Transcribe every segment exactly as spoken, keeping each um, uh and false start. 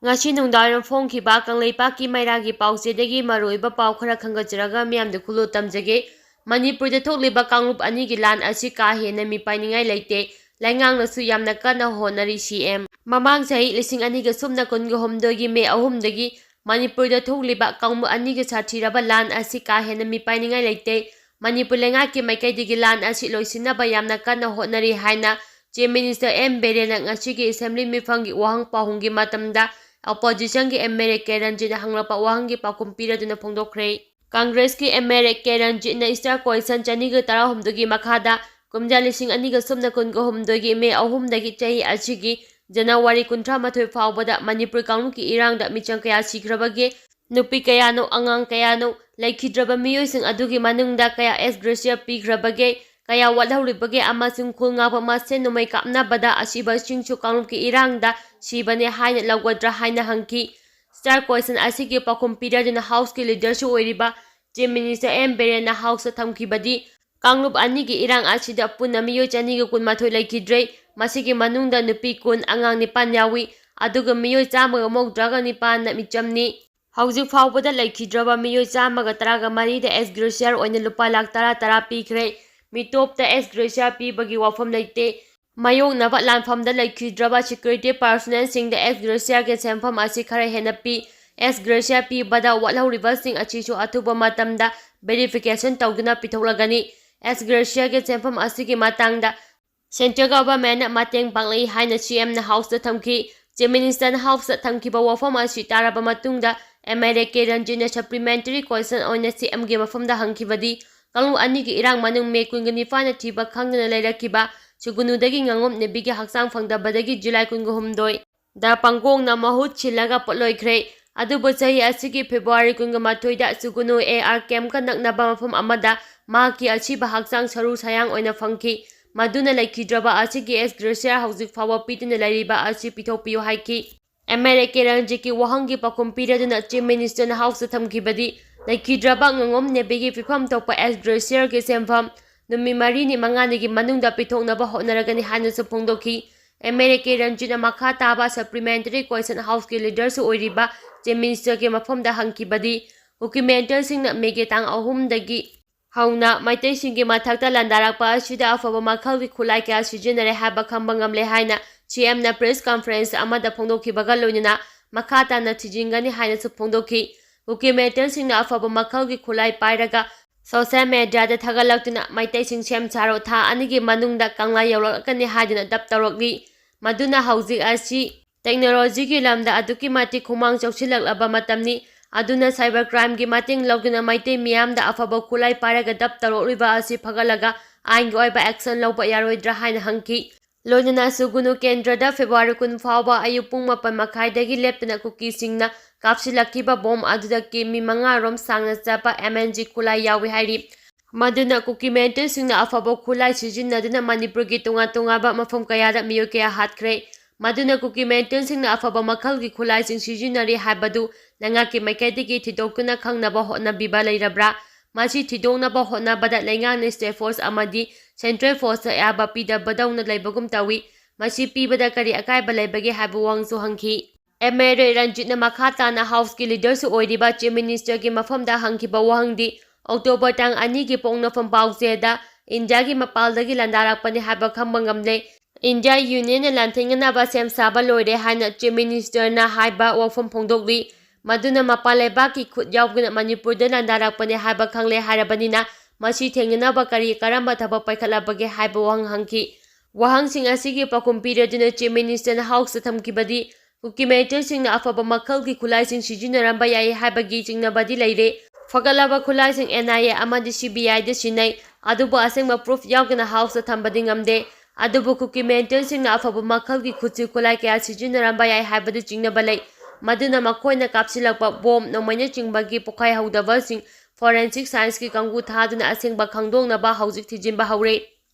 ꯉꯁꯤ ꯅꯨꯡꯗꯥꯡꯋꯥꯏꯔꯝ ꯐꯣꯡꯈꯤꯕ ꯀꯪꯂꯩꯄꯥꯛꯀꯤ ꯃꯩꯔꯥꯒꯤ ꯄꯥꯎꯆꯦꯗꯒꯤ ꯃꯔꯨꯑꯣꯏꯕ ꯄꯥꯎ ꯈꯔ ꯈꯪꯒꯠꯆꯔꯒ ꯃꯤꯌꯥꯝꯗ ꯈꯨꯂꯨ ꯇꯝꯖꯒꯦ꯫ ꯃꯅꯤꯄꯨꯔꯗ ꯊꯣꯛꯂꯤꯕ ꯀꯥꯡꯂꯨꯞ ꯑꯅꯤꯒꯤ ꯂꯥꯟ ꯑꯁꯤ ꯀꯥ ꯍꯦꯟꯅ ꯃꯤꯄꯥꯏꯅꯤꯡꯉꯥꯏ ꯂꯩꯇꯦ, ꯂꯩꯉꯥꯛꯅꯁꯨ ꯌꯥꯝꯅ ꯀꯟꯅ ꯍꯣꯠꯅꯔꯤ, ꯁꯤ ꯑꯦꯝ꯫ ꯃꯃꯥꯡ ꯆꯍꯤ ꯂꯤꯁꯤꯡ ꯑꯅꯤꯒ ꯁꯨꯞꯅ ꯀꯨꯟꯒ ꯍꯨꯝꯗꯣꯏꯒꯤ ꯃꯦ ꯑꯍꯨꯝꯗꯒꯤ ꯃꯅꯤꯄꯨꯔꯗ ꯊꯣꯛꯂꯤꯕ ꯀꯥꯡꯂꯨꯞ ꯑꯅꯤꯒꯤ ꯁꯥꯊꯤꯔꯕ ꯂꯥꯟ ꯑꯁꯤ ꯀꯥ ꯍꯦꯟꯅ ꯃꯤꯄꯥꯏꯅꯤꯡꯉꯥꯏ ꯂꯩꯇꯦ꯫ ꯃꯅꯤꯄꯨꯔ ꯂꯩꯉꯥꯛꯀꯤ ꯃꯥꯏꯀꯩꯗꯒꯤ ꯂꯥꯟ ꯑꯁꯤ ꯂꯣꯏꯁꯤꯟꯅꯕ ꯌꯥꯝꯅ ꯀꯟꯅ ꯍꯣꯠꯅꯔꯤ ꯍꯥꯏꯅ Chief Minister ꯑꯦꯝ ꯕꯤꯔꯦꯟꯅ ꯉꯁꯤꯒꯤ Assembly ꯃꯤꯐꯝꯒꯤ ꯋꯥꯍꯪ ꯄꯥꯎꯈꯨꯝꯒꯤ ꯃꯇꯝꯗ Oppositionꯒꯤ MLA ꯀꯦ ꯔꯟꯖꯤꯠꯅ ꯍꯪꯂꯛꯄ ꯋꯥꯍꯪꯒꯤ ꯄꯥꯎꯈꯨꯝ ꯄꯤꯔꯗꯨꯅ ꯐꯣꯡꯗꯣꯛꯈ꯭ꯔꯦ꯫ Congressꯀꯤ MLA ꯀꯦ ꯔꯟꯖꯤꯠꯅ Star Question ꯆꯅꯤꯒ ꯇꯔꯥꯍꯨꯝꯗꯣꯏꯒꯤ ꯃꯈꯥꯗ ꯀꯨꯝꯖꯥ ꯂꯤꯁꯤꯡ ꯑꯅꯤꯒ ꯁꯨꯞꯅ ꯀꯨꯟꯒ ꯍꯨꯝꯗꯣꯏꯒꯤ ꯃꯦ ꯑꯍꯨꯝꯗꯒꯤ ꯆꯍꯤ ꯑꯁꯤꯒꯤ ꯖꯅꯋꯥꯔꯤ ꯀꯨꯟꯊ꯭ꯔꯥ ꯃꯥꯊꯣꯏ ꯐꯥꯎꯕꯗ ꯃꯅꯤꯄꯨꯔ ꯀꯥꯡꯂꯨꯞꯀꯤ ꯏꯔꯥꯡꯗ ꯃꯤꯆꯝ ꯀꯌꯥ ꯁꯤꯈ꯭ꯔꯕꯒꯦ, ꯅꯨꯄꯤ ꯀꯌꯥꯅꯣ, ꯑꯉꯥꯡ ꯀꯌꯥꯅꯣ, ꯂꯩꯈꯤꯗ꯭ꯔꯕ ꯃꯤꯑꯣꯏꯁꯤꯡ ꯑꯗꯨꯒꯤ ꯃꯅꯨꯡꯗ ꯀꯌꯥ ex gratia ꯄꯤꯈ꯭ꯔꯕꯒꯦ, ꯀꯌꯥ ꯋꯥꯠꯍꯧꯔꯤꯕꯒꯦ ꯑꯃꯁꯨꯡ ꯈꯨꯜ ꯉꯥꯛꯄ ꯃꯁꯦꯟ ꯅꯣꯡꯃꯩ ꯀꯥꯞꯅꯕꯗ ꯑꯁꯤꯕꯁꯤꯡꯁꯨ ꯀꯥꯡꯂꯨꯞꯀꯤ ꯏꯔꯥꯡꯗ ꯁꯤꯕꯅꯦ ꯍꯥꯏꯅ ꯂꯧꯒꯗ꯭ꯔꯥ ꯍꯥꯏꯅ ꯍꯪꯈꯤ꯫ Star Question ꯑꯁꯤꯒꯤ ꯄꯥꯎꯈꯨꯝ ꯄꯤꯔꯗꯨꯅ Houseꯀꯤ Leaderꯁꯨ ꯑꯣꯏꯔꯤꯕ Chief Minister ꯑꯦꯝ ꯕꯤꯔꯦꯟꯅ Houseꯇ ꯊꯝꯈꯤꯕꯗꯤ, ꯀꯥꯡꯂꯨꯞ ꯑꯅꯤꯒꯤ ꯏꯔꯥꯡ ꯑꯁꯤꯗ ꯄꯨꯟꯅ ꯃꯤꯑꯣꯏ ꯆꯅꯤꯒ ꯀꯨꯟꯃꯥꯊꯣꯏ ꯂꯩꯈꯤꯗ꯭ꯔꯦ꯫ ꯃꯁꯤꯒꯤ ꯃꯅꯨꯡꯗ ꯅꯨꯄꯤ ꯀꯨꯟ, ꯑꯉꯥꯡ ꯅꯤꯄꯥꯟ ꯌꯥꯎꯏ꯫ ꯑꯗꯨꯒ ꯃꯤꯑꯣꯏ ꯆꯥꯝꯃꯒ ꯃꯧꯗ꯭ꯔꯥꯒ ꯅꯤꯄꯥꯟꯅ ꯃꯤꯆꯝꯅꯤ꯫ ꯍꯧꯖꯤꯛ ꯐꯥꯎꯕꯗ ꯂꯩꯈꯤꯗ꯭ꯔꯕ ꯃꯤꯑꯣꯏ ꯆꯥꯝꯃꯒ ꯇꯔꯥꯒ ꯃꯔꯤꯗ ex gratia ꯑꯣꯏꯅ ꯂꯨꯄꯥ ꯂꯥꯈ ꯇꯔꯥ ꯇꯔꯥ ꯄꯤꯈ꯭ꯔꯦ꯫ ꯃꯤꯇꯣꯞꯇ ex gratia ꯄꯤꯕꯒꯤ ꯋꯥꯐꯝ ꯂꯩꯇꯦ꯫ ꯃꯥꯌꯣꯛꯅꯕ ꯂꯥꯟꯐꯝꯗ ꯂꯩꯈꯤꯗ꯭ꯔꯕ security personnelꯁꯤꯡꯗ ex gratiaꯒꯤ ꯁꯦꯟꯐꯝ ꯑꯁꯤ ꯈꯔ ꯍꯦꯟꯅ ꯄꯤ꯫ Ex gratia ꯄꯤꯕꯗ ꯋꯥꯠꯍꯧꯔꯤꯕꯁꯤꯡ ꯑꯁꯤꯁꯨ ꯑꯊꯨꯕ ꯃꯇꯝꯗ verification ꯇꯧꯗꯨꯅ ꯄꯤꯊꯣꯛꯂꯒꯅꯤ꯫ Ex gratiaꯒꯤ ꯁꯦꯟꯐꯝ ꯑꯁꯤꯒꯤ ꯃꯇꯥꯡꯗ Central Governmentꯅ ꯃꯇꯦꯡ ꯄꯥꯡꯂꯛꯏ ꯍꯥꯏꯅ CMꯅ Houseꯇ ꯊꯝꯈꯤ꯫ Chief Ministerꯅ Houseꯇ ꯊꯝꯈꯤꯕ ꯋꯥꯐꯝ ꯑꯁꯤ ꯇꯥꯔꯕ ꯃꯇꯨꯡꯗ MLA ꯀꯦ ꯔꯟꯖꯤꯠꯅ supplementary question ꯑꯣꯏꯅ CMꯒꯤ ꯃꯐꯝꯗ ꯍꯪꯈꯤꯕꯗꯤ, ꯀꯥꯡꯂꯨꯞ ꯑꯅꯤꯒꯤ ꯏꯔꯥꯡ ꯃꯅꯨꯡ ꯃꯦ ꯀꯨꯟꯒ ꯅꯤꯄꯥꯟꯅ ꯊꯤꯕ ꯈꯪꯗꯅ ꯂꯩꯔꯛꯈꯤꯕ ꯁꯨꯒꯨꯅꯨꯗꯒꯤ ꯉꯥꯉꯣꯝ ꯅꯦꯕꯤꯒꯤ ꯍꯛꯆꯥꯡ ꯐꯪꯗꯕꯗꯒꯤ ꯖꯨꯂꯥꯏ ꯀꯨꯟꯒ ꯍꯨꯝꯗꯣꯏ ꯗ ꯄꯥꯡꯒꯣꯡꯅ ꯃꯍꯨꯠ ꯁꯤꯜꯂꯒ ꯄꯣꯠꯂꯣꯏꯈ꯭ꯔꯦ꯫ ꯑꯗꯨꯕꯨ ꯆꯍꯤ ꯑꯁꯤꯒꯤ ꯐꯦꯕ꯭ꯔꯨꯋꯥꯔꯤ ꯀꯨꯟꯒ ꯃꯥꯊꯣꯏꯗ ꯁꯨꯒꯨꯅꯨ AR campꯀ ꯅꯛꯅꯕ ꯃꯐꯝ ꯑꯃꯗ ꯃꯍꯥꯛꯀꯤ ꯑꯁꯤꯕ ꯍꯛꯆꯥꯡ ꯁꯔꯨ ꯁꯌꯥꯡ ꯑꯣꯏꯅ ꯐꯪꯈꯤ꯫ ꯃꯗꯨꯅ ꯂꯩꯈꯤꯗ꯭ꯔꯕ ꯑꯁꯤꯒꯤ ex gratia ꯍꯧꯖꯤꯛ ꯐꯥꯎꯕ ꯄꯤꯗꯨꯅ ꯂꯩꯔꯤꯕ ꯑꯁꯤ ꯄꯤꯊꯣꯛꯄꯤꯌꯨ ꯍꯥꯏꯈꯤ꯫ MLA ꯀꯦ ꯔꯟꯖꯤꯠꯀꯤ ꯋꯥꯍꯪꯒꯤ ꯄꯥꯎꯈꯨꯝ ꯄꯤꯔꯗꯨꯅ Chief Ministerꯅ Houseꯇ ꯊꯝꯈꯤꯕꯗꯤ, ꯂꯩꯈꯤꯗ꯭ꯔꯕ ꯉꯥꯉꯣꯝ ꯅꯦꯕꯤꯒꯤ ꯐꯤꯐꯝ ꯊꯣꯛꯄ ex gratiaꯒꯤ ꯁꯦꯟꯐꯝ ꯅꯨꯃꯤꯠ ꯃꯔꯤꯅꯤ ꯃꯉꯥꯅꯤꯒꯤ ꯃꯅꯨꯡꯗ ꯄꯤꯊꯣꯛꯅꯕ ꯍꯣꯠꯅꯔꯒꯅꯤ ꯍꯥꯏꯅꯁꯨ ꯐꯣꯡꯗꯣꯛꯈꯤ꯫ ꯑꯦꯝ ꯑꯦꯜ ꯑꯦ ꯀꯦ ꯔꯟꯖꯤꯠꯅ ꯃꯈꯥ ꯇꯥꯕ supplementary question House ꯀꯤ leader ꯁꯨ ꯑꯣꯏꯔꯤꯕ Chief Minister ꯒꯤ ꯃꯐꯝꯗ ꯍꯪꯈꯤꯕꯗꯤ, ꯀꯨꯀꯤ militant ꯁꯤꯡꯅ May ꯒꯤ ꯇꯥꯡ ꯑꯍꯨꯝꯗꯒꯤ ꯍꯧꯅ ꯃꯩꯇꯩꯁꯤꯡꯒꯤ ꯃꯊꯛꯇ ꯂꯥꯟꯗꯥꯔꯛꯄ ꯑꯁꯤꯗ ꯑꯐꯕ ꯃꯈꯜꯒꯤ ꯈꯨꯠꯂꯥꯏ ꯀꯌꯥ ꯁꯤꯖꯤꯟꯅꯔꯦ ꯍꯥꯏꯕ ꯈꯪꯕ ꯉꯝꯂꯦ ꯍꯥꯏꯅ ꯁꯤ ꯑꯦꯝꯅ press conference ꯑꯃꯗ ꯐꯣꯡꯗꯣꯛꯈꯤꯕꯒ ꯂꯣꯏꯅꯅ ꯃꯈꯥ ꯇꯥꯅ ꯊꯤꯖꯤꯟꯒꯅꯤ ꯍꯥꯏꯅꯁꯨ ꯐꯣꯡꯗꯣꯛꯈꯤ꯫ ꯀꯨꯀꯤ militant ꯁꯤꯡꯅ ꯑꯐꯕ ꯃꯈꯜꯒꯤ ꯈꯨꯠꯂꯥꯏ ꯄꯥꯏꯔꯒ social media ꯗ ꯊꯥꯒꯠꯂꯛꯇꯨꯅ ꯃꯩꯇꯩꯁꯤꯡ ꯁꯦꯝ ꯁꯥꯔꯣ, ꯊꯥ ꯑꯅꯤꯒꯤ ꯃꯅꯨꯡꯗ ꯀꯪꯂꯥ ꯌꯧꯔꯛꯂꯀꯅꯤ ꯍꯥꯏꯗꯨꯅ ꯗꯞ ꯇꯧꯔꯛꯂꯤ꯫ ꯃꯗꯨꯅ ꯍꯧꯖꯤꯛ ꯑꯁꯤ technology ꯒꯤ ꯂꯝꯗ ꯑꯗꯨꯛꯀꯤ ꯃꯇꯤꯛ ꯈꯨꯃꯥꯡ ꯆꯥꯎꯁꯤꯜꯂꯛꯂꯕ ꯃꯇꯝꯅꯤ꯫ ꯑꯗꯨꯅ cyber crime ꯒꯤ ꯃꯇꯦꯡ ꯂꯧꯗꯨꯅ ꯃꯩꯇꯩ ꯃꯤꯌꯥꯝꯗ ꯑꯐꯕ ꯈꯨꯠꯂꯥꯏ ꯄꯥꯏꯔꯒ ꯗꯞ ꯇꯧꯔꯛꯂꯤꯕ ꯑꯁꯤ ꯐꯒꯠꯂꯒ ꯑꯥꯏꯟꯒꯤ ꯑꯣꯏꯕ action ꯂꯧꯕ ꯌꯥꯔꯣꯏꯗ꯭ꯔꯥ ꯍꯥꯏꯅ ꯍꯪꯈꯤ꯫ ꯂꯣꯏꯅꯅ ꯁꯨꯒꯨꯅꯨ ꯀꯦꯟꯗ꯭ꯔꯗ February ꯀꯨꯟ ꯐꯥꯎꯕ ꯑꯌꯨꯛ ꯄꯨꯡ ꯃꯥꯄꯟ ꯃꯈꯥꯏꯗꯒꯤ ꯂꯦꯞꯇꯅ ꯀꯨꯀꯤꯁꯤꯡꯅ ꯀꯥꯞꯁꯤꯜꯂꯛꯈꯤꯕ bomb ꯑꯗꯨꯗꯒꯤ ꯃꯤ ꯃꯉꯥ ꯔꯣꯝ ꯁꯥꯡꯅ ꯆꯠꯄ M N G ꯈꯨꯠꯂꯥꯏ ꯌꯥꯎꯏ ꯍꯥꯏꯔꯤ꯫ ꯃꯗꯨꯅ ꯀꯨꯀꯤ militant ꯁꯤꯡꯅ ꯑꯐꯕ ꯈꯨꯠꯂꯥꯏ ꯁꯤꯖꯤꯟꯅꯗꯨꯅ ꯃꯅꯤꯄꯨꯔꯒꯤ ꯇꯣꯉꯥꯟ ꯇꯣꯉꯥꯟꯕ ꯃꯐꯝ ꯀꯌꯥꯗ ꯃꯤꯑꯣꯏ ꯀꯌꯥ ꯍꯥꯠꯈ꯭ꯔꯦ꯫ ꯃꯗꯨꯅ ꯀꯨꯀꯤ militant ꯁꯤꯡꯅ ꯑꯐꯕ ꯃꯈꯜꯒꯤ ꯈꯨꯠꯂꯥꯏꯁꯤꯡ ꯁꯤꯖꯤꯟꯅꯔꯤ ꯍꯥꯏꯕꯗꯨ ꯂꯩꯉꯥꯛꯀꯤ ꯃꯥꯏꯀꯩꯗꯒꯤ ꯊꯤꯗꯣꯛꯇꯨꯅ ꯈꯪꯅꯕ ꯍꯣꯠꯅꯕꯤꯕ ꯂꯩꯔꯕ꯭ꯔꯥ? ꯃꯁꯤ ꯊꯤꯗꯣꯛꯅꯕ ꯍꯣꯠꯅꯕꯗ ꯂꯩꯉꯥꯛꯅ state force ꯑꯃꯗꯤ central force ꯇ ꯑꯌꯥꯕ ꯄꯤꯗꯕꯗꯧꯅ ꯂꯩꯕꯒꯨꯝ ꯇꯧꯏ꯫ ꯃꯁꯤ ꯄꯤꯕꯗ ꯀꯔꯤ ꯑꯀꯥꯏꯕ ꯂꯩꯕꯒꯦ ꯍꯥꯏꯕ ꯋꯥꯍꯪꯁꯨ ꯍꯪꯈꯤ꯫ M L A ꯔꯟꯖꯤꯠꯅ ꯃꯈꯥ ꯇꯥꯅ House ꯀꯤ leader ꯁꯨ ꯑꯣꯏꯔꯤꯕ Chief Minister ꯒꯤ ꯃꯐꯝꯗ ꯍꯪꯈꯤꯕ ꯋꯥꯍꯪꯗꯤ, October ꯇꯥꯡ ꯑꯅꯤꯒꯤ ꯄꯣꯛꯅꯐꯝ ꯄꯥꯎꯆꯦꯗ ꯏꯟꯗꯤꯌꯥꯒꯤ ꯃꯄꯥꯟꯗꯒꯤ ꯂꯥꯟꯗꯥꯔꯛꯄꯅꯤ ꯍꯥꯏꯕ ꯈꯪꯕ ꯉꯝꯂꯦ꯫ India Union ꯅ ꯂꯥꯟꯊꯦꯡꯅꯅꯕ ꯁꯦꯝ ꯁꯥꯕ ꯂꯣꯏꯔꯦ ꯍꯥꯏꯅ Chief Minister ꯅ ꯍꯥꯏꯕ ꯋꯥꯐꯝ ꯐꯣꯡꯗꯣꯛꯂꯤ꯫ ꯃꯗꯨꯅ ꯃꯄꯥꯟ ꯂꯩꯕꯥꯛꯀꯤ ꯈꯨꯠ ꯌꯥꯎꯗꯅ ꯃꯅꯤꯄꯨꯔꯗ ꯂꯥꯟꯗꯥꯔꯛꯄꯅꯤ ꯍꯥꯏꯕ ꯈꯪꯂꯦ ꯍꯥꯏꯔꯕꯅꯤꯅ, ꯃꯁꯤ ꯊꯦꯡꯅꯅꯕ ꯀꯔꯤ ꯀꯔꯝꯕ ꯊꯕꯛ ꯄꯥꯏꯈꯠꯂꯕꯒꯦ ꯍꯥꯏꯕ ꯋꯥꯍꯪ ꯍꯪꯈꯤ꯫ ꯋꯥꯍꯪꯁꯤꯡ ꯑꯁꯤꯒꯤ ꯄꯥꯎꯈꯨꯝ ꯄꯤꯔꯗꯨꯅ Chief Minister ꯅ House ꯇ ꯊꯝꯈꯤꯕꯗꯤ, ꯀꯨꯀꯤ militant ꯁꯤꯡꯅ ꯑꯐꯕ ꯃꯈꯜꯒꯤ ꯈꯨꯠꯂꯥꯏꯁꯤꯡ ꯁꯤꯖꯤꯟꯅꯔꯝꯕ ꯌꯥꯏ ꯍꯥꯏꯕꯒꯤ ꯆꯤꯡꯅꯕꯗꯤ ꯂꯩꯔꯦ꯫ ꯐꯒꯠꯂꯕ ꯈꯨꯠꯂꯥꯏꯁꯤꯡ N I A ꯑꯃꯗꯤ C B I ꯗ ꯁꯤꯟꯅꯩ, ꯑꯗꯨꯕꯨ ꯑꯁꯦꯡꯕ proof ꯌꯥꯎꯗꯅ House ꯇ ꯊꯝꯕꯗꯤ ꯉꯝꯗꯦ꯫ ꯑꯗꯨꯕꯨ ꯀꯨꯀꯤ militant ꯁꯤꯡꯅ ꯑꯐꯕ ꯃꯈꯜꯒꯤ ꯈꯨꯠꯁꯨ ꯈꯨꯠꯂꯥꯏ ꯀꯌꯥ ꯁꯤꯖꯤꯟꯅꯔꯝꯕ ꯌꯥꯏ ꯍꯥꯏꯕꯗꯨ ꯆꯤꯡꯅꯕ ꯂꯩ꯫ ꯃꯗꯨꯅ ꯃꯈꯣꯏꯅ ꯀꯥꯞꯁꯤꯜꯂꯛꯄ bomb, ꯅꯣꯡꯃꯩꯅꯆꯤꯡꯕꯒꯤ ꯄꯣꯈꯥꯏꯍꯧꯗꯕꯁꯤꯡ forensic science ꯀꯤ ꯀꯥꯡꯕꯨ ꯊꯥꯗꯨꯅ ꯑꯁꯦꯡꯕ ꯈꯪꯗꯣꯛꯅꯕ ꯍꯧꯖꯤꯛ ꯊꯤꯖꯤꯟꯕ ꯍꯧꯔꯦ꯫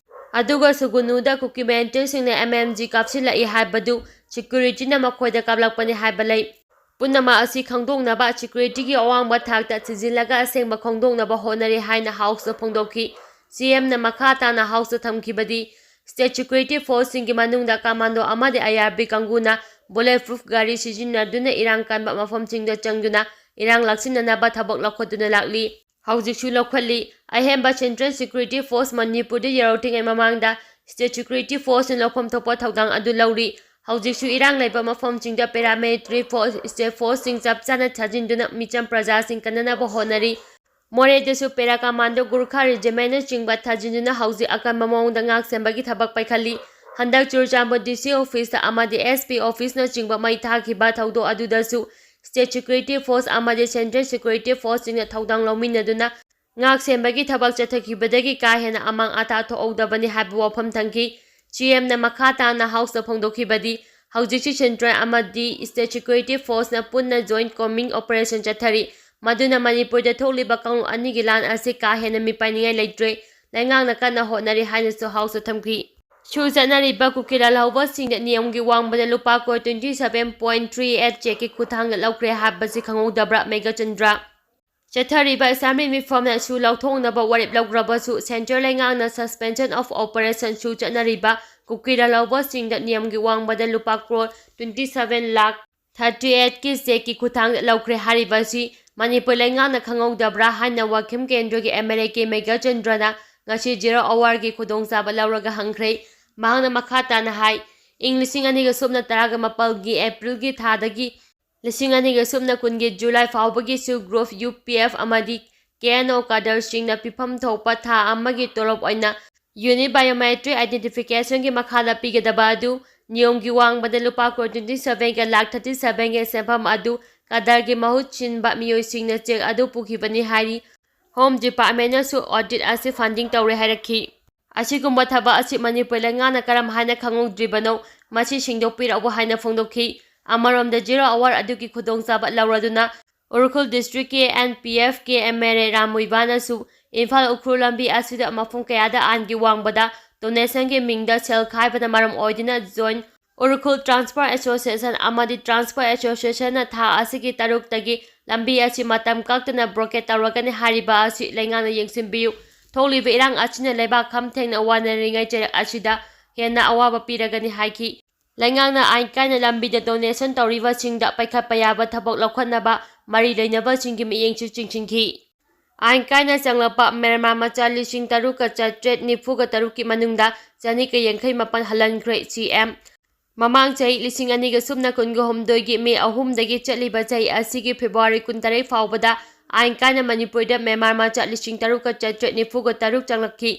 ꯑꯗꯨꯒ ꯁꯨꯒꯨꯅꯨꯗ ꯀꯨꯀꯤ militant ꯁꯤꯡꯅ M M G ꯀꯥꯞꯁꯤꯜꯂꯛꯏ ꯍꯥꯏꯕꯗꯨ security ꯅ ꯃꯈꯣꯏꯗ ꯀꯥꯞꯂꯛꯄꯅꯤ ꯍꯥꯏꯕ ꯂꯩ꯫ ꯄꯨꯝꯅꯃꯛ ꯑꯁꯤ ꯈꯪꯗꯣꯛꯅꯕ security ꯒꯤ ꯑꯋꯥꯡꯕ ꯊꯥꯛꯇ ꯊꯤꯖꯤꯜꯂꯒ ꯑꯁꯦꯡꯕ ꯈꯪꯗꯣꯛꯅꯕ ꯍꯣꯠꯅꯔꯤ ꯍꯥꯏꯅ House ꯇ ꯐꯣꯡꯗꯣꯛꯈꯤ꯫ C M ꯅ ꯃꯈꯥ ꯇꯥꯅ House ꯇ ꯊꯝꯈꯤꯕꯗꯤ, State Security Forceꯁꯤꯡꯒꯤ ꯃꯅꯨꯡꯗ commando ꯑꯃꯗꯤ I R B ꯀꯥꯡꯕꯨꯅ bullet proof ꯒꯥꯔꯤ ꯁꯤꯖꯤꯟꯅꯗꯨꯅ ꯏꯔꯥꯡ ꯀꯟꯕ ꯃꯐꯝꯁꯤꯡꯗ ꯆꯪꯗꯨꯅ ꯏꯔꯥꯡ ꯂꯥꯛꯁꯤꯟꯅꯅꯕ ꯊꯕꯛ ꯂꯧꯈꯠꯇꯨꯅ ꯂꯥꯛꯂꯤ꯫ ꯍꯧꯖꯤꯛꯁꯨ ꯂꯧꯈꯠꯂꯤ꯫ ꯑꯍꯦꯟꯕ Central Security Force ꯃꯅꯤꯄꯨꯔꯗ ꯌꯧꯔꯛꯇ꯭ꯔꯤꯉꯩ ꯃꯃꯥꯡꯗ State Security Forceꯅ ꯂꯧꯐꯝ ꯊꯣꯛꯄ ꯊꯧꯗꯥꯡ ꯑꯗꯨ ꯂꯧꯔꯤ꯫ ꯍꯧꯖꯤꯛꯁꯨ ꯏꯔꯥꯡ ꯂꯩꯕ ꯃꯐꯝꯁꯤꯡꯗ paramilitary force, state forceꯁꯤꯡ ꯆꯞ ꯆꯥꯅ ꯊꯥꯖꯤꯟꯗꯨꯅ ꯃꯤꯆꯝ ꯄ꯭ꯔꯖꯥꯁꯤꯡ ꯀꯟꯅꯅꯕ ꯍꯣꯠꯅꯔꯤ꯫ ꯃꯣꯔꯦꯗꯁꯨ para commando Gurkha Regimentꯅꯆꯤꯡꯕ ꯊꯥꯖꯤꯟꯗꯨꯅ ꯍꯧꯖꯤꯛ ꯑꯀꯟꯕ ꯃꯑꯣꯡꯗ ꯉꯥꯛ ꯁꯦꯟꯕꯒꯤ ꯊꯕꯛ ꯄꯥꯏꯈꯠꯂꯤ꯫ ꯍꯟꯗꯛ ꯆꯨꯔꯆꯥꯟꯄꯨꯔ D C officeꯇ ꯑꯃꯗꯤ S P officeꯅꯆꯤꯡꯕ ꯃꯩ ꯊꯥꯈꯤꯕ ꯊꯧꯗꯣꯛ ꯑꯗꯨꯗꯁꯨ State Security Force ꯑꯃꯗꯤ Central Security Forceꯁꯤꯡꯅ ꯊꯧꯗꯥꯡ ꯂꯧꯃꯤꯟꯅꯗꯨꯅ ꯉꯥꯛ ꯁꯦꯟꯕꯒꯤ ꯊꯕꯛ ꯆꯠꯊꯈꯤꯕꯗꯒꯤ ꯀꯥ ꯍꯦꯟꯅ ꯑꯃꯥꯡ ꯑꯇꯥ ꯊꯣꯛꯍꯧꯗꯕꯅꯤ ꯍꯥꯏꯕ ꯋꯥꯐꯝ ꯊꯝꯈꯤ꯫ CMꯅ ꯃꯈꯥ ꯇꯥꯅ Houseꯇ ꯐꯣꯡꯗꯣꯛꯈꯤꯕꯗꯤ, ꯍꯧꯖꯤꯛꯁꯤ Central ꯑꯃꯗꯤ State Security Forceꯅ ꯄꯨꯟꯅ joint combined operation ꯆꯠꯊꯔꯤ, ꯃꯗꯨꯅ ꯃꯅꯤꯄꯨꯔꯗ ꯊꯣꯛꯂꯤꯕ ꯀꯥꯡꯂꯨꯞ ꯑꯅꯤꯒꯤ ꯂꯥꯟ ꯑꯁꯤ ꯀꯥ ꯍꯦꯟꯅ ꯃꯤꯄꯥꯏꯅꯤꯡꯉꯥꯏ ꯂꯩꯇ꯭ꯔꯦ, ꯂꯩꯉꯥꯛꯅ ꯀꯟꯅ ꯍꯣꯠꯅꯔꯤ ꯍꯥꯏꯅꯁꯨ Houseꯇ ꯊꯝꯈꯤ꯫ ꯁꯨ ꯆꯠꯅꯔꯤꯕ ꯀꯨꯀꯤ ꯂꯥꯜꯍꯧꯕꯁꯤꯡꯗ ꯅꯤꯌꯝꯒꯤ ꯋꯥꯡꯃꯗ ꯂꯨꯄꯥ crore twenty seven point three eight chequeꯀꯤ ꯈꯨꯠꯊꯥꯡꯗ ꯂꯧꯈ꯭ꯔꯦ ꯍꯥꯏꯕꯁꯤ ꯈꯪꯍꯧꯗꯕ꯭ꯔꯥ, ꯃꯦꯘꯆꯟꯗ꯭ꯔ? ꯆꯠꯊꯔꯤꯕ ꯑꯦꯁꯦꯝꯕ꯭ꯂꯤ ꯃꯤꯐꯝꯅ ꯁꯨ ꯂꯧꯊꯣꯛꯅꯕ ꯋꯥꯔꯦꯞ ꯂꯧꯈ꯭ꯔꯕꯁꯨ, central ꯂꯩꯉꯥꯛꯅ suspension of operation ꯁꯨ ꯆꯠꯅꯔꯤꯕ ꯀꯨꯀꯤ ꯂꯥꯜꯍꯧꯕꯁꯤꯡꯗ ꯅꯤꯌꯝꯒꯤ ꯋꯥꯡꯃꯗ ꯂꯨꯄꯥ crore twenty seven lakh thirty eightꯀꯤ chequeꯀꯤ ꯈꯨꯠꯊꯥꯡꯗ ꯂꯧꯈ꯭ꯔꯦ ꯍꯥꯏꯔꯤꯕ ꯑꯁꯤ ꯃꯅꯤꯄꯨꯔ ꯂꯩꯉꯥꯛꯅ ꯈꯪꯍꯧꯗꯕ꯭ꯔꯥ ꯍꯥꯏꯅ ꯋꯥꯈꯤꯝ ꯀꯦꯟꯗ꯭ꯔꯒꯤ MLA ꯀꯦ ꯃꯦꯘꯆꯟꯗ꯭ꯔꯅ ꯉꯁꯤ zero hourꯒꯤ ꯈꯨꯗꯣꯡꯆꯥꯕ ꯂꯧꯔꯒ ꯍꯪꯈ꯭ꯔꯦ꯫ ꯃꯍꯥꯛꯅ ꯃꯈꯥ ꯇꯥꯅ ꯍꯥꯏ, ꯏꯪ ꯂꯤꯁꯤꯡ ꯑꯅꯤꯒ ꯁꯨꯞꯅ ꯇꯔꯥꯒ ꯃꯥꯄꯜꯒꯤ Aprilꯒꯤ ꯊꯥꯗꯒꯤ ꯂꯤꯁꯤꯡ ꯑꯅꯤꯒ ꯁꯨꯞꯅ ꯀꯨꯟꯒꯤ July ꯐꯥꯎꯕꯒꯤꯁꯨ group U P F ꯑꯃꯗꯤ K N O cadreꯁꯤꯡꯅ ꯄꯤꯐꯝ ꯊꯣꯛꯄ ꯊꯥ ꯑꯃꯒꯤ ꯇꯣꯂꯣꯞ ꯑꯣꯏꯅ unit biometric identificationꯒꯤ ꯃꯈꯥꯗ ꯄꯤꯒꯗꯕ ꯑꯗꯨ ꯅꯤꯌꯣꯝꯒꯤ ꯋꯥꯡꯃꯗ ꯂꯨꯄꯥ crore twenty sevenꯒ lakh thirty sevenꯒꯤ ꯁꯦꯟꯐꯝ ꯑꯗꯨ cadreꯒꯤ ꯃꯍꯨꯠ ꯁꯤꯟꯕ ꯃꯤꯑꯣꯏꯁꯤꯡꯅ cheque ꯑꯗꯨ ꯄꯨꯈꯤꯕꯅꯤ ꯍꯥꯏꯔꯤ꯫ Home Departmentꯅꯁꯨ audit ꯑꯁꯤ funding ꯇꯧꯔꯦ ꯍꯥꯏꯔꯛꯈꯤ꯫ ꯑꯁꯤꯒꯨꯝꯕ ꯊꯕꯛ ꯑꯁꯤ ꯃꯅꯤꯄꯨꯔ ꯂꯩꯉꯥꯛꯅ ꯀꯔꯝ ꯍꯥꯏꯅ ꯈꯪꯍꯧꯗ꯭ꯔꯤꯕꯅꯣ, ꯃꯁꯤ ꯁꯦꯡꯗꯣꯛꯄꯤꯔꯛꯎ ꯍꯥꯏꯅ ꯐꯣꯡꯗꯣꯛꯈꯤ꯫ ꯑꯃꯔꯣꯝꯗ zero hour ꯑꯗꯨꯒꯤ ꯈꯨꯗꯣꯡꯆꯥꯕ ꯂꯧꯔꯗꯨꯅ Ukhrul districtꯀꯤ N P Fꯀꯤ MLA Ram ꯃꯨꯏꯕꯥꯅꯁꯨ Imphal Ukhrul ꯂꯝꯕꯤ ꯑꯁꯤꯗ ꯃꯐꯝ ꯀꯌꯥꯗ ꯑꯥꯏꯟꯒꯤ ꯋꯥꯡꯃꯗ donationꯒꯤ ꯃꯤꯡꯗ ꯁꯦꯜ ꯈꯥꯏꯕꯅ ꯃꯔꯝ ꯑꯣꯏꯗꯨꯅ Joint Ukhrul Transport Association ꯑꯃꯗꯤ Transport Associationꯅ ꯊꯥ ꯑꯁꯤꯒꯤ ꯇꯔꯨꯛꯇꯒꯤ ꯂꯝꯕꯤ ꯑꯁꯤ ꯃꯇꯝ ꯀꯛꯇꯅ blockade ꯇꯧꯔꯒꯅꯤ ꯍꯥꯏꯔꯤꯕ ꯑꯁꯤ ꯂꯩꯉꯥꯛꯅ ꯌꯦꯡꯁꯤꯟꯕꯤꯌꯨ꯫ ꯊꯣꯛꯂꯤꯕ ꯏꯔꯥꯡ ꯑꯁꯤꯅ ꯂꯩꯕꯥꯛ ꯈꯝ ꯊꯦꯡꯅ ꯋꯥꯅꯔꯤꯉꯩ ꯆꯩꯔꯛ ꯑꯁꯤꯗ ꯍꯦꯟꯅ ꯑꯋꯥꯕ ꯄꯤꯔꯒꯅꯤ ꯍꯥꯏꯈꯤ꯫ ꯂꯩꯉꯥꯛꯅ ꯑꯥꯏꯟ ꯀꯥꯏꯅ ꯂꯝꯕꯤꯗ donation ꯇꯧꯔꯤꯕꯁꯤꯡꯗ ꯄꯥꯏꯈꯠꯄ ꯌꯥꯕ ꯊꯕꯛ ꯂꯧꯈꯠꯅꯕ ꯃꯔꯤ ꯂꯩꯅꯕꯁꯤꯡꯒꯤ ꯃꯤꯠꯌꯦꯡꯁꯨ ꯆꯤꯡꯁꯤꯟꯈꯤ꯫ ꯑꯥꯏꯟ ꯀꯥꯏꯅ ꯆꯪꯂꯛꯄ ꯃ꯭ꯌꯥꯟꯃꯥꯔ ꯃꯆꯥ ꯂꯤꯁꯤꯡ ꯇꯔꯨꯛꯀ ꯆꯥꯇ꯭ꯔꯦꯠ ꯅꯤꯐꯨꯒ ꯇꯔꯨꯛꯀꯤ ꯃꯅꯨꯡꯗ ꯆꯅꯤꯒ ꯌꯥꯡꯈꯩ ꯃꯥꯄꯟ ꯍꯜꯍꯟꯈ꯭ꯔꯦ꯫ ꯁꯤ ꯑꯦꯝ ꯃꯃꯥꯡ ꯆꯍꯤ ꯂꯤꯁꯤꯡ ꯑꯅꯤꯒ ꯁꯨꯞꯅ ꯀꯨꯟꯒ ꯍꯨꯝꯗꯣꯏꯒꯤ ꯃꯦ ꯑꯍꯨꯝꯗꯒꯤ ꯆꯠꯂꯤꯕ ꯆꯍꯤ ꯑꯁꯤꯒꯤ ꯐꯦꯕ꯭ꯔꯨꯋꯥꯔꯤ ꯀꯨꯟꯇꯔꯦꯠ ꯐꯥꯎꯕꯗ ꯑꯥꯏꯟ ꯀꯥꯏꯅ ꯃꯅꯤꯄꯨꯔꯗ ꯃ꯭ꯌꯥꯟꯃꯥꯔ ꯃꯆꯥ ꯂꯤꯁꯤꯡ ꯇꯔꯨꯛꯀ ꯆꯥꯇ꯭ꯔꯦꯠ ꯅꯤꯐꯨꯒ ꯇꯔꯨꯛ ꯆꯪꯂꯛꯈꯤ꯫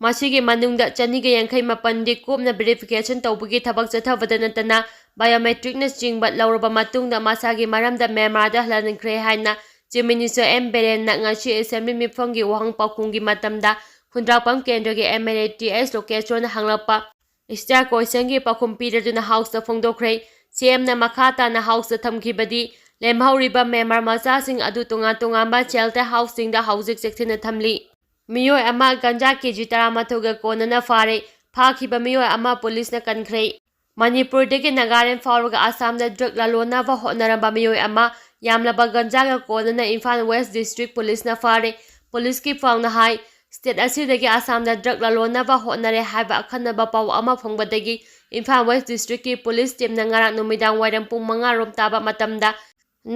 ꯃꯁꯤꯒꯤ ꯃꯅꯨꯡꯗ ꯆꯅꯤꯒ ꯌꯥꯡꯈꯩ ꯃꯥꯄꯟꯗꯤ ꯀꯨꯞꯅ verification ꯇꯧꯕꯒꯤ ꯊꯕꯛ ꯆꯠꯊꯕꯗ ꯅꯠꯇꯅ biometricꯅꯆꯤꯡꯕ ꯂꯧꯔꯕ ꯃꯇꯨꯡꯗ ꯃꯁꯥꯒꯤ ꯃꯔꯝꯗ ꯃ꯭ꯌꯥꯟꯃꯥꯔꯗ ꯍꯜꯍꯟꯈ꯭ꯔꯦ ꯍꯥꯏꯅ Chief Minister ꯑꯦꯝ ꯕꯤꯔꯦꯟꯅ ꯉꯁꯤ assembly ꯃꯤꯐꯝꯒꯤ ꯋꯥꯍꯪ ꯄꯥꯎꯈꯨꯝꯒꯤ ꯃꯇꯝꯗ ꯈꯨꯟꯗ꯭ꯔꯥꯛꯄꯝ ꯀꯦꯟꯗ꯭ꯔꯒꯤ MLA ꯇꯤ ꯑꯦꯁ ꯂꯣꯀꯦꯁꯣꯔꯅ ꯍꯪꯂꯛꯄ extra questionꯒꯤ ꯄꯥꯎꯈꯨꯝ ꯄꯤꯔꯗꯨꯅ Houseꯇ ꯐꯣꯡꯗꯣꯛꯈ꯭ꯔꯦ꯫ ꯁꯤ ꯑꯦꯝꯅ ꯃꯈꯥ ꯇꯥꯅ Houseꯇ ꯊꯝꯈꯤꯕꯗꯤ, ꯂꯦꯝꯍꯧꯔꯤꯕ ꯃ꯭ꯌꯥꯟꯃꯥꯔ ꯃꯆꯥꯁꯤꯡ ꯑꯗꯨ ꯇꯣꯉꯥꯟ ꯇꯣꯉꯥꯟꯕ shelter houseꯁꯤꯡꯗ ꯍꯧꯖꯤꯛ ꯆꯦꯛꯁꯤꯟꯅ ꯊꯝꯂꯤ꯫ ꯃꯤꯑꯣꯏ ꯑꯃ ꯒꯟꯖꯥ ꯀꯦꯖꯤ ꯇꯔꯥꯃꯥꯊꯣꯏꯒ ꯀꯣꯟꯅꯅ ꯐꯥꯔꯦ꯫ ꯐꯥꯈꯤꯕ ꯃꯤꯑꯣꯏ ꯑꯃ ꯄꯨꯂꯤꯁꯅ ꯀꯟꯈ꯭ꯔꯦ꯫ ꯃꯅꯤꯄꯨꯔꯗꯒꯤ ꯅꯥꯒꯥꯂꯦꯟ ꯐꯥꯎꯔꯒ ꯑꯁꯥꯝꯗ drug ꯂꯂꯣꯟꯅꯕ ꯍꯣꯠꯅꯔꯝꯕ ꯃꯤꯑꯣꯏ ꯑꯃ ꯌꯥꯝꯂꯕ ꯒꯟꯖꯥꯒ ꯀꯣꯟꯅꯅ ꯏꯝꯐꯥꯜ West District ꯄꯨꯂꯤꯁꯅ ꯐꯥꯔꯦ꯫ ꯄꯨꯂꯤꯁꯀꯤ ꯄꯥꯎꯅ ꯍꯥꯏ, state ꯑꯁꯤꯗꯒꯤ ꯑꯁꯥꯝꯗ drug ꯂꯂꯣꯟꯅꯕ ꯍꯣꯠꯅꯔꯦ ꯍꯥꯏꯕ ꯑꯈꯟꯅꯕ ꯄꯥꯎ ꯑꯃ ꯐꯪꯕꯗꯒꯤ ꯏꯝꯐꯥꯜ West Districtꯀꯤ ꯄꯨꯂꯤꯁ teamꯅ ꯉꯔꯥꯡ ꯅꯨꯃꯤꯗꯥꯡ ꯋꯥꯏꯔꯝ ꯄꯨꯡ ꯃꯉꯥ ꯔꯣꯝ ꯇꯥꯕ ꯃꯇꯝꯗ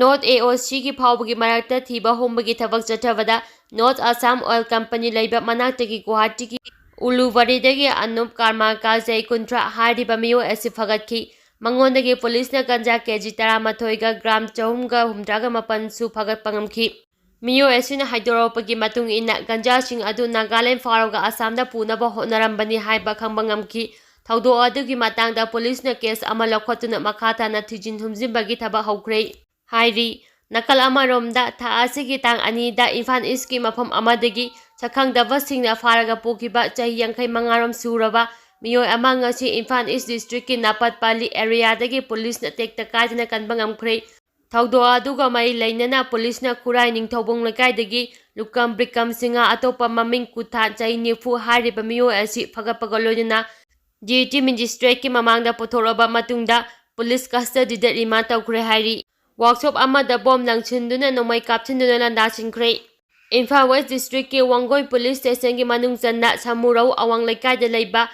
North A O Cꯒꯤ ꯐꯥꯎꯕꯒꯤ ꯃꯔꯛꯇ ꯊꯤꯕ ꯍꯨꯝꯕꯒꯤ ꯊꯕꯛ ꯆꯠꯊꯕꯗ North Assam Oil Company ꯂꯩꯕ ꯃꯅꯥꯛꯇꯒꯤ ꯒꯨꯋꯥꯍꯥꯇꯤꯒꯤ ꯎꯂꯨꯕꯥꯔꯤꯗꯒꯤ ꯑꯅꯨꯞ ꯀꯥꯔꯃꯥꯀꯥ ꯆꯍꯤ ꯀꯨꯟꯊ꯭ꯔꯥ ꯍꯥꯏꯔꯤꯕ ꯃꯤꯑꯣꯏ ꯑꯁꯤ ꯐꯒꯠꯈꯤ꯫ ꯃꯉꯣꯟꯗꯒꯤ ꯄꯨꯂꯤꯁꯅ ꯒꯟꯖꯥ ꯀꯦꯖꯤ ꯇꯔꯥꯃꯥꯊꯣꯏꯒ gram ꯆꯍꯨꯝꯒ ꯍꯨꯝꯗ꯭ꯔꯥꯒ ꯃꯥꯄꯟꯁꯨ ꯐꯒꯠꯄ ꯉꯝꯈꯤ꯫ ꯃꯤꯑꯣꯏ ꯑꯁꯤꯅ ꯍꯥꯏꯗꯣꯔꯛꯄꯒꯤ ꯃꯇꯨꯡ ꯏꯟꯅ, ꯒꯟꯖꯥꯁꯤꯡ ꯑꯗꯨ ꯅꯥꯒꯥꯂꯦꯟ ꯐꯥꯎꯔꯒ ꯑꯁꯥꯝꯗ ꯄꯨꯅꯕ ꯍꯣꯠꯅꯔꯝꯕꯅꯤ ꯍꯥꯏꯕ ꯈꯪꯕ ꯉꯝꯈꯤ꯫ ꯊꯧꯗꯣꯛ ꯑꯗꯨꯒꯤ ꯃꯇꯥꯡꯗ ꯄꯨꯂꯤꯁꯅ case ꯑꯃ ꯂꯧꯈꯠꯇꯨꯅ ꯃꯈꯥ ꯇꯥꯅ ꯊꯤꯖꯤꯟ ꯍꯨꯝꯖꯤꯟꯕꯒꯤ ꯊꯕꯛ ꯍꯧꯈ꯭ꯔꯦ ꯍꯥꯏꯔꯤ꯫ ꯅꯥꯀꯜ ꯑꯃꯔꯣꯝꯗ, ꯊꯥ ꯑꯁꯤꯒꯤ ꯇꯥꯡ ꯑꯅꯤꯗ ꯏꯝꯐꯥꯜ Eastꯀꯤ ꯃꯐꯝ ꯑꯃꯗꯒꯤ ꯁꯛꯈꯪꯗꯕꯁꯤꯡꯅ ꯐꯥꯔꯒ ꯄꯨꯈꯤꯕ ꯆꯍꯤ ꯌꯥꯡꯈꯩ ꯃꯉꯥꯔꯣꯝ ꯁꯨꯔꯕ ꯃꯤꯑꯣꯏ ꯑꯃ ꯉꯁꯤ ꯏꯝꯐꯥꯜ East Districtꯀꯤ ꯅꯥꯄꯠꯄꯥꯂꯤ areaꯗꯒꯤ ꯄꯨꯂꯤꯁꯅ ꯇꯦꯛꯇ ꯀꯥꯏꯗꯅ ꯀꯟꯕ ꯉꯝꯈ꯭ꯔꯦ꯫ ꯊꯧꯗꯣꯛ ꯑꯗꯨꯒ ꯃꯔꯤ ꯂꯩꯅꯅ ꯄꯨꯂꯤꯁꯅ ꯈꯨꯔꯥꯏ ꯅꯤꯡꯊꯧꯕꯨꯡ ꯂꯩꯀꯥꯏꯗꯒꯤ ꯂꯨꯀꯝ ꯕ꯭ꯔꯤꯀꯝ ꯁꯤꯡꯍ, ꯑꯇꯣꯞꯄ ꯃꯃꯤꯡ ꯀꯨꯊꯥꯟ, ꯆꯍꯤ ꯅꯤꯐꯨ ꯍꯥꯏꯔꯤꯕ ꯃꯤꯑꯣꯏ ꯑꯁꯤ ꯐꯒꯠꯄꯒ ꯂꯣꯏꯅꯅ D T Magistrateꯀꯤ ꯃꯃꯥꯡꯗ ꯄꯨꯊꯣꯛꯂꯕ ꯃꯇꯨꯡꯗ ꯄꯨꯂꯤꯁ custodyꯗ remand ꯇꯧꯈ꯭ꯔꯦ ꯍꯥꯏꯔꯤ꯫ Workshop ꯑꯃꯗ bomb ꯂꯪꯁꯤꯟꯗꯨꯅ ꯅꯣꯡꯃꯩ ꯀꯥꯞꯁꯤꯟꯗꯨꯅ ꯂꯥꯟꯗꯥꯁꯤꯟꯈ꯭ꯔꯦ꯫ ꯏꯝꯐꯥꯜ ꯋꯦꯁ ꯗꯤꯁꯇ꯭ꯔꯤꯛꯀꯤ ꯋꯥꯡꯒꯣꯏ ꯄꯨꯂꯤꯁ ꯁ꯭ꯇꯦꯁꯟꯒꯤ ꯃꯅꯨꯡ ꯆꯟꯅ ꯁꯃꯨꯔꯧ ꯑꯋꯥꯡ ꯂꯩꯀꯥꯏꯗ ꯂꯩꯕ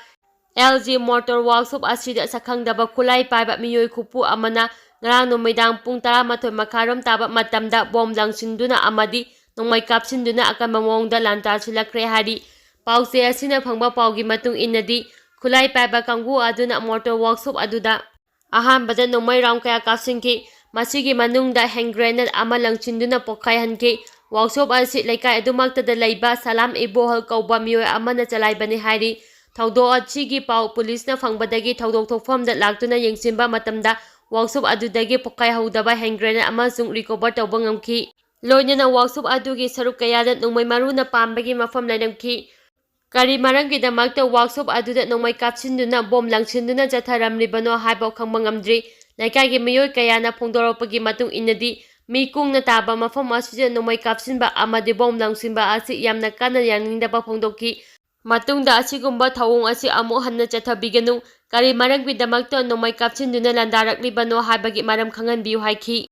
ꯑꯦꯜ ꯖꯤ ꯃꯣꯇꯣꯔ ꯋꯥꯔꯛꯁꯣꯞ ꯑꯁꯤꯗ ꯁꯛꯈꯪꯗꯕ ꯈꯨꯠꯂꯥꯏ ꯄꯥꯏꯕ ꯃꯤꯑꯣꯏ ꯈꯨꯄꯨ ꯑꯃꯅ ꯉꯔꯥꯡ ꯅꯨꯃꯤꯗꯥꯡ ꯄꯨꯡ ꯇꯔꯥꯃꯥꯊꯣꯏ ꯃꯈꯥꯏꯔꯣꯝ ꯇꯥꯕ ꯃꯇꯝꯗ ꯕꯣꯝ ꯂꯪꯁꯤꯟꯗꯨꯅ ꯑꯃꯗꯤ ꯅꯣꯡꯃꯩ ꯀꯥꯞꯁꯤꯟꯗꯨꯅ ꯑꯀꯟꯕ ꯃꯑꯣꯡꯗ ꯂꯥꯟꯗꯥꯁꯤꯜꯂꯛꯈ꯭ꯔꯦ ꯍꯥꯏꯔꯤ꯫ ꯄꯥꯎꯆꯦ ꯑꯁꯤꯅ ꯐꯪꯕ ꯄꯥꯎꯒꯤ ꯃꯇꯨꯡ ꯏꯟꯅꯗꯤ, ꯈꯨꯠꯂꯥꯏ ꯄꯥꯏꯕ ꯀꯥꯡꯕꯨ ꯑꯗꯨꯅ ꯃꯣꯇꯣꯔ ꯋꯥꯔꯛꯁꯣꯞ ꯑꯗꯨꯗ ꯑꯍꯥꯟꯕꯗ ꯅꯣꯡꯃꯩ ꯔꯥꯎꯟ ꯀꯌꯥ ꯀꯥꯞꯁꯤꯟꯈꯤ꯫ ꯃꯁꯤꯒꯤ ꯃꯅꯨꯡꯗ ꯍꯦꯟ ꯒ꯭ꯔꯦꯅꯦꯗ ꯑꯃ ꯂꯪꯁꯤꯟꯗꯨꯅ ꯄꯣꯈꯥꯏꯍꯟꯈꯤ꯫ ꯋꯥꯔꯛꯁꯣꯞ ꯑꯁꯤ ꯂꯩꯀꯥꯏ ꯑꯗꯨꯃꯛꯇꯗ ꯂꯩꯕ ꯁꯂꯥꯝ ꯏꯕꯣꯍꯜ ꯀꯧꯕ ꯃꯤꯑꯣꯏ ꯑꯃꯅ ꯆꯂꯥꯏꯕꯅꯤ ꯍꯥꯏꯔꯤ꯫ ꯊꯧꯗꯣꯛ ꯑꯁꯤꯒꯤ ꯄꯥꯎ ꯄꯨꯂꯤꯁꯅ ꯐꯪꯕꯗꯒꯤ ꯊꯧꯗꯣꯛ ꯊꯣꯛꯐꯝꯗ ꯂꯥꯛꯇꯨꯅ ꯌꯦꯡꯁꯤꯟꯕ ꯃꯇꯝꯗ, ꯋꯥꯔꯛꯁꯣꯞ ꯑꯗꯨꯗꯒꯤ ꯄꯣꯈꯥꯏꯍꯧꯗꯕ ꯍꯦꯟ ꯒ꯭ꯔꯦꯅꯦꯗ ꯑꯃꯁꯨꯡ ꯔꯤꯀꯣꯚꯔ ꯇꯧꯕ ꯉꯝꯈꯤ꯫ ꯂꯣꯏꯅꯅ ꯋꯥꯔꯛꯁꯣꯞ ꯑꯗꯨꯒꯤ ꯁꯔꯨꯛ ꯀꯌꯥꯗ ꯅꯣꯡꯃꯩ ꯃꯔꯨꯅ ꯄꯥꯟꯕꯒꯤ ꯃꯐꯝ ꯂꯩꯔꯝꯈꯤ꯫ ꯀꯔꯤ ꯃꯔꯝꯒꯤꯗꯃꯛꯇ ꯋꯥꯔꯛꯁꯣꯞ ꯑꯗꯨꯗ ꯅꯣꯡꯃꯩ ꯀꯥꯞꯁꯤꯟꯗꯨꯅ ꯕꯣꯝ ꯂꯪꯁꯤꯟꯗꯨꯅ ꯆꯠꯊꯔꯝꯂꯤꯕꯅꯣ ꯍꯥꯏꯕ ꯈꯪꯕ ꯉꯝꯗ꯭ꯔꯤ꯫ ꯂꯩꯀꯥꯏꯒꯤ ꯃꯤꯑꯣꯏ ꯀꯌꯥꯅ ꯐꯣꯡꯗꯣꯔꯛꯄꯒꯤ ꯃꯇꯨꯡ ꯏꯟꯅꯗꯤ, ꯃꯤ ꯀꯨꯡꯅ ꯇꯥꯕ ꯃꯐꯝ ꯑꯁꯤꯗ ꯅꯣꯡꯃꯩ ꯀꯥꯞꯁꯤꯟꯕ ꯑꯃꯗꯤ ꯕꯣꯝ ꯂꯪꯁꯤꯟꯕ ꯑꯁꯤ ꯌꯥꯝꯅ ꯀꯟꯅ ꯌꯥꯅꯤꯡꯗꯕ ꯐꯣꯡꯗꯣꯛꯈꯤ꯫ ꯃꯇꯨꯡꯗ ꯑꯁꯤꯒꯨꯝꯕ ꯊꯧꯑꯣꯡ ꯑꯁꯤ ꯑꯃꯨꯛ ꯍꯟꯅ ꯆꯠꯊꯕꯤꯒꯅꯨ, ꯀꯔꯤ ꯃꯔꯝꯒꯤꯗꯃꯛꯇ ꯅꯣꯡꯃꯩ ꯀꯥꯞꯁꯤꯟꯗꯨꯅ ꯂꯥꯟꯗꯥꯔꯛꯂꯤꯕꯅꯣ ꯍꯥꯏꯕꯒꯤ ꯃꯔꯝ ꯈꯪꯍꯟꯕꯤꯌꯨ ꯍꯥꯏꯈꯤ꯫